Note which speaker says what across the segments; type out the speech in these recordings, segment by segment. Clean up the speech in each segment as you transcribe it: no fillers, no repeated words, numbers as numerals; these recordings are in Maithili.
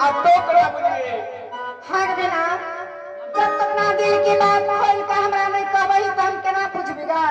Speaker 1: आ तो करा बुझिए।
Speaker 2: हाँ बिना जब तक ना दिल की बात खोल के हमरा नहीं कहबही त हम केना बुझबी गे?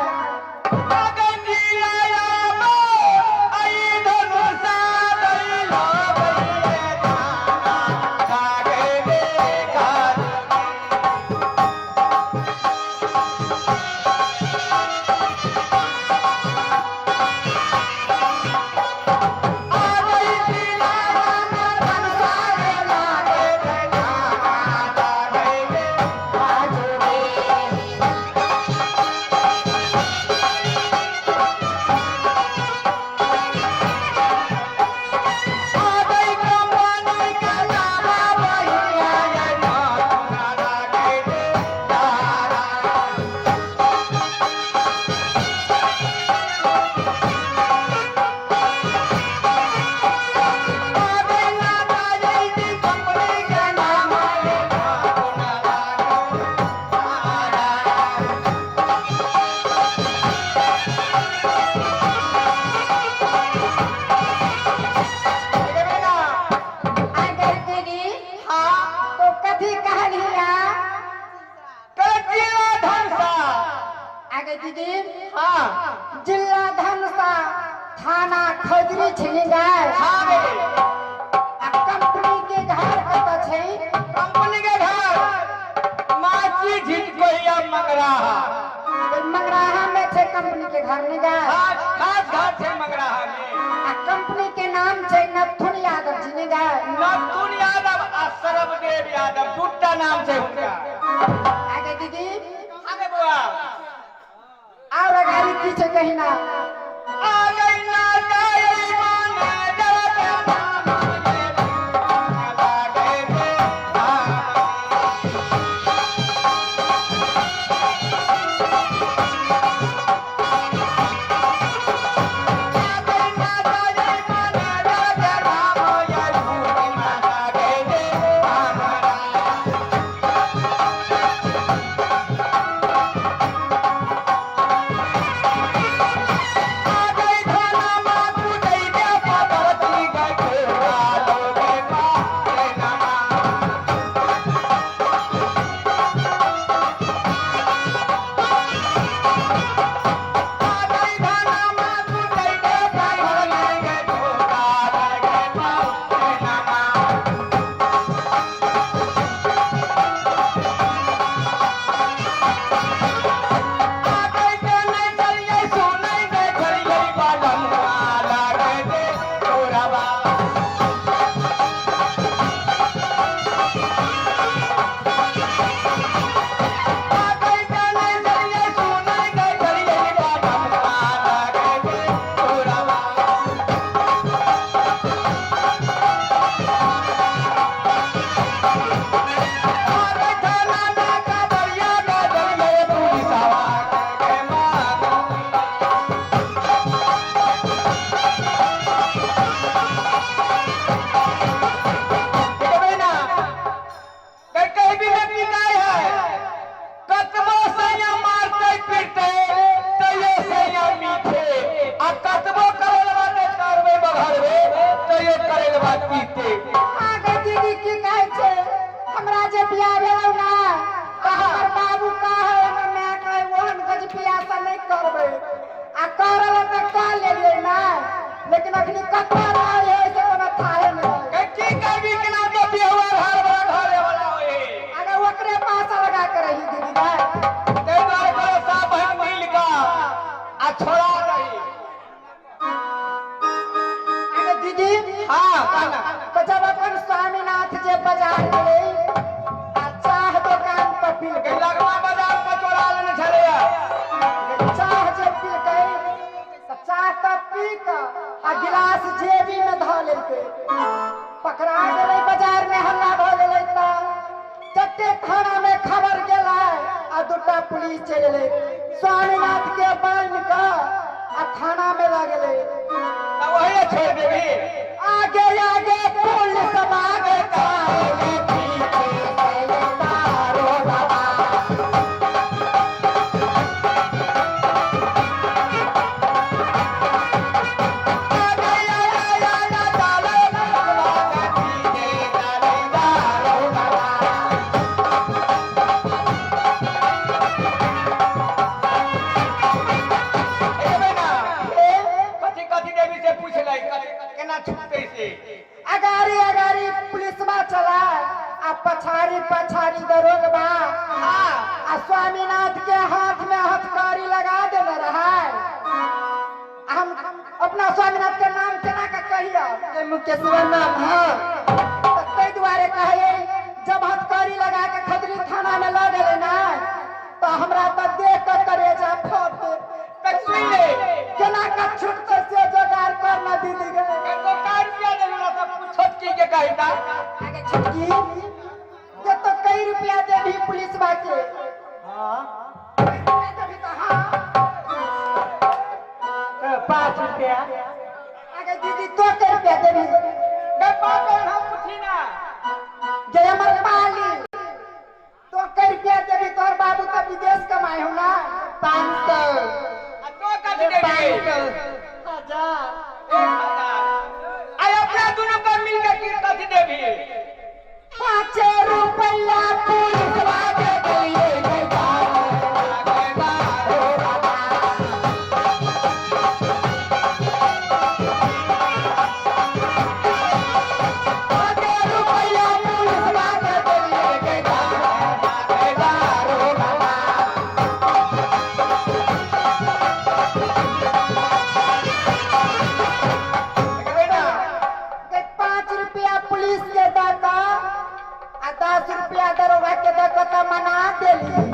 Speaker 2: अगर दीदी तो कथी कहलिया? आगे दीदी, जिला धनुषा, थाना खजरी छिनी जाए। आ कंपनी के घर कतऽ छै?
Speaker 1: कंपनी के घर माची झिटकोहिया मंगराहा।
Speaker 2: ओहि मंगराहा में छै कंपनी के घर नहीं जाए?
Speaker 1: खास खास घर छै मंगराहा में।
Speaker 2: आ कंपनी के नाम छै नथुन यादव जी नहीं जाए?
Speaker 1: नथुन यादव आ सर्वदेव यादव, दूटा नाम छै हुनका।
Speaker 2: आगे दीदी।
Speaker 1: आगे बुआ।
Speaker 2: और अगाड़ी की छै कहिना?
Speaker 1: आ गई ना जाई माने जगत माने लागे रे धाम। आ गई ना जाई माने जगत राम या भूमि लागे रे धाम। आ गई थाना मातु जई दे पार्वती गठवा लोगे पारे नमा। आ गई थाना मातु जई दे पार्वती गठवा लोगे पारे नमा। आ गई ते नहीं चलिए सुनै दे चलिए बालमुआ लागे दे तोरवा। आ गई ते नहीं चलिए सुनै दे चलिए बालमुआ लागे दे तोरवा। आ गई थाना में कांवरिया बदलिए पुलिसवा के मांग। देखबै ना कहीं कहीं भी व्यक्ति काय है, कतबो सैया मारते पीटते तैयो सैया मीठे, आ कतबो करेलवा के करबे बघरबे तैयो करेलवा पीते।
Speaker 2: आगे दीदी, की कहै छै, हमरा जे बियाह भेलौ ना तऽ हमर बाबू कहै, हमर माय कहै, ओहन गज बियाह नहि करबै। आ करल तऽ कऽ लेलियै ना, लेकिन अखनी कतऽ रहै है से कोनो थाहे नहि।
Speaker 1: कहीं की करबी, केना तो बिहुआ घर वाला घरे वाला होए।
Speaker 2: अगर ओकरे पास लगा के रही दीदी भाई।
Speaker 1: ताहि दुआरे करो सब बहन मिल कऽ आ छोड़ा दही।
Speaker 2: अरे दीदी।
Speaker 1: हाँ, कहना।
Speaker 2: तऽ जब अपन स्वामीनाथ जे बाजार गेलै आ चाह दोकान पर पीलकै।
Speaker 1: लगमा बाजार पर चोरा लेने छलैया।
Speaker 2: चाह जे पीलकै तऽ चाह तऽ पी कऽ आ गिलास जेबी में धऽ लेलकै। पकड़ा गेलै, बाजार में हल्ला भऽ गेलै, तऽ चट्टे थाना में खबर गेलै आ दूटा पुलिस चलि एलै, स्वामीनाथ के बान्हि कऽ आ थाना में लऽ गेलै।
Speaker 1: तऽ वही छोड़ि देबही?
Speaker 2: आगे आगे पुलिस मागे चले, पीछे से तारो बाबा।
Speaker 1: आ गई आ गई आ गई चाले लगवा के पीछे। केना छुटतै से?
Speaker 2: अगारी अगारी पुलिसवा चला आ पछाड़ी पछाड़ी दरोगबा। आ स्वामीनाथ के हाथ में हथकड़ी लगा देने रहा। हम अपना स्वामीनाथ के नाम केना के कहियो?
Speaker 3: के मुकेशवा नाम है।
Speaker 2: तऽ ताहि दुआरे कहिए, जब हथकड़ी लगा के खजरी थाना में लऽ गेलै ना, तऽ हमरा तऽ देख के करेजा फट।
Speaker 1: तऽ सुनि ले।
Speaker 2: केना के छुटतै से जोगाड़ कर ना दीदी गे।
Speaker 1: कतो कै रुपया देलू ना सब छोटकी के कही ता।
Speaker 2: आगे छोटकी के तो कई रुपया देबी पुलिस के?
Speaker 3: हाँ।
Speaker 2: देबी तऽ हाँ।
Speaker 3: 5 रुपया।
Speaker 2: आगे दीदी, तो कई रुपया देबी?
Speaker 1: गै पागल, हम पूछी ना।
Speaker 2: जय अमर पाली, तो कई रुपया देबी? तोहर बाबू तो विदेश कमाए हो ना।
Speaker 3: 500।
Speaker 1: आ तो कथी देबी?
Speaker 3: 500, 1000।
Speaker 1: 1000। आइ अपना दुनू के मिल के की कथी देबी?
Speaker 2: 5 रुपया पुलिस के दिए गए।
Speaker 1: गै बा।
Speaker 2: 5 रुपया पुलिस के दिए गए।
Speaker 1: गै बा। गै ना।
Speaker 2: 5 रुपया पुलिस के दऽ आ 10 रुपया दरोगा के दऽ कऽ तऽ मना देली।